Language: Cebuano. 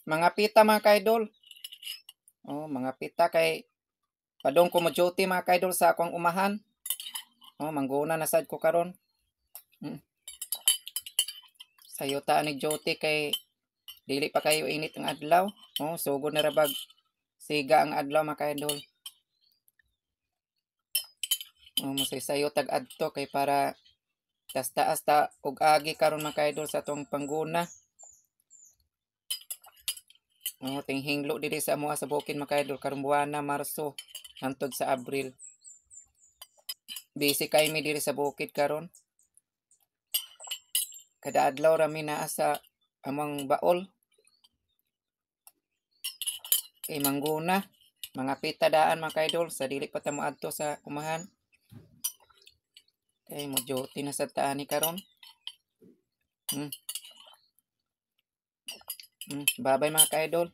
Mga pita, mga kaidol. Oh, mga pita kay padong ko mo duty, mga kaidol, sa akong umahan. Oh, mangguna na sad ko karon. Sayota ni duty kay dili pa kayo init ang adlaw. Oh, sugod na ra bag siga ang adlaw, mga kaidol. Oh, musaysayo tag adto kay para tas taas ta og agi karon, mga kaidol, sa atong pangguna. Oh, tinghinglo diri sa amoa sa bukid, mga kaidol, karong buwana Marso hantod sa Abril. Busy kay mi diri sa bukid karon. Kada adlaw ra mi naa sa among baol. Kay mangguna, mga pita daan, mga kaidol, sa dili pa ta moadto sa umahan. Kay mo duty na sad ta ani karon. Babay, mga kaidol.